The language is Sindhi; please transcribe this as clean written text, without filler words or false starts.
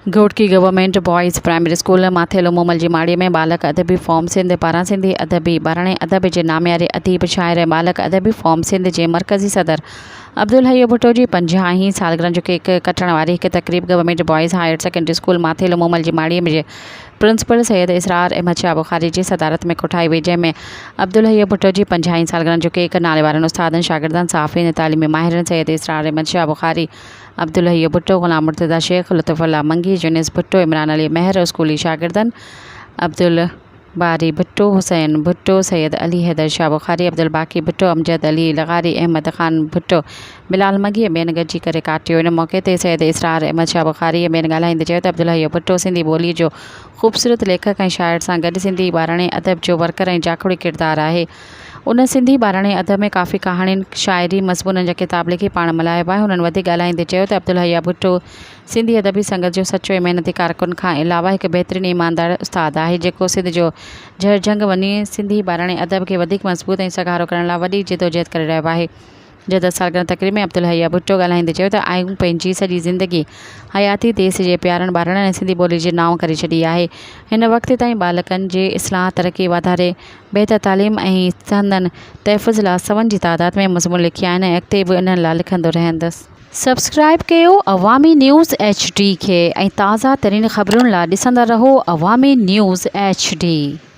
Ghotki government boys primary school Mathelo Momal جي ماڙي ۾ ٻالڪ ادبي فورم سنڌ پاران سنڌي ادبي ٻاراڻي ادب جي نامياري اديب شاعر ۽ ٻالڪ ادبي فورم سنڌ جي مرڪزي صدر عبدالحئي ڀٽو جي پنجاهين سالگرهه جو ڪيڪ ڪٽڻ واري هڪ تقريب government boys higher secondary school Mathelo Momal جي ماڙي جي پرنسپل سيد اسرار احمد شاهه بخاري جي صدارت ۾ ڪوٺائي وئي جنهن ۾ عبدالحئي ڀٽو جي پنجاهين سالگرهه جو ڪيڪ نالي وارن استادن شاگردن صحافين ۽ تعليمي ماهرن سيد اسرار احمد شاهه بخاري عبدالحئي ڀٽو، غلام مرتضيٰ شيخ، لطف الله منگي، يونس ڀٽو، عمران علي مهر، اسڪولي شاگردن عبدالباري ڀٽو، حسين ڀٽو، سيد علي حيدر شاهه بخاري، عبدالباقي ڀٽو، امجد علي لغاري، احمد خان ڀٽو، بلال منگي ۽ ٻين گڏجي ڪري ڪاٽيو. ان موقعي تي سيد اسرار احمد شاهه بخاري ۽ ٻين ڳالهائيندي چيو ته عبدالحئي ڀٽو سنڌي ٻولي جو خوبصورت ليکڪ ۽ شاعر سان گڏ سنڌي ٻاراڻي ادب جو ورڪر ۽ جاکوڙي ڪردار آهي. ان سنڌي ٻاراڻي ادب ۾ ڪافي ڪهاڻين، شاعري، مضمونن جا ڪتاب لکي پاڻ ملهايو آهي. هنن وڌيڪ ڳالهائيندي چيو ته عبدالحيٰ ڀٽو سنڌي ادبي سنگت جو سچو ۽ محنتي ڪارڪن کان علاوه هڪ بهترين ايماندار استاد آهي جيڪو سنڌ جو جهر جهنگ وڃي سنڌي ٻاراڻي ادب کي وڌيڪ مضبوط ۽ سگهارو ڪرڻ لاء وڏي جدوجهد ڪري رهيو آهي. جدت سالگرهه تقريب ۾ عبدالحيٰ ڀٽو ڳالهائيندي چيو ته آئون پنهنجي سڄي زندگي حياتي ديس جي پيارن ٻارڙن ۽ سنڌي ٻولي جي نانء ڪري ڇڏي آهي. هن وقت تائين ٻالڪن جي اصلاح، ترقي، واڌاري، بهتر تعليم ۽ سندن تحفظ لاء سون جي تعداد ۾ مضمون لکيا آهن ۽ اڳتي به انهن لاء لکندو رهندس. سبسڪرائيب ڪيو عوامي نيوز ايڇ ڊي کي ۽ تازه ترين خبرن لاء ڏسندا رهو عوامي نيوز ايڇ ڊي.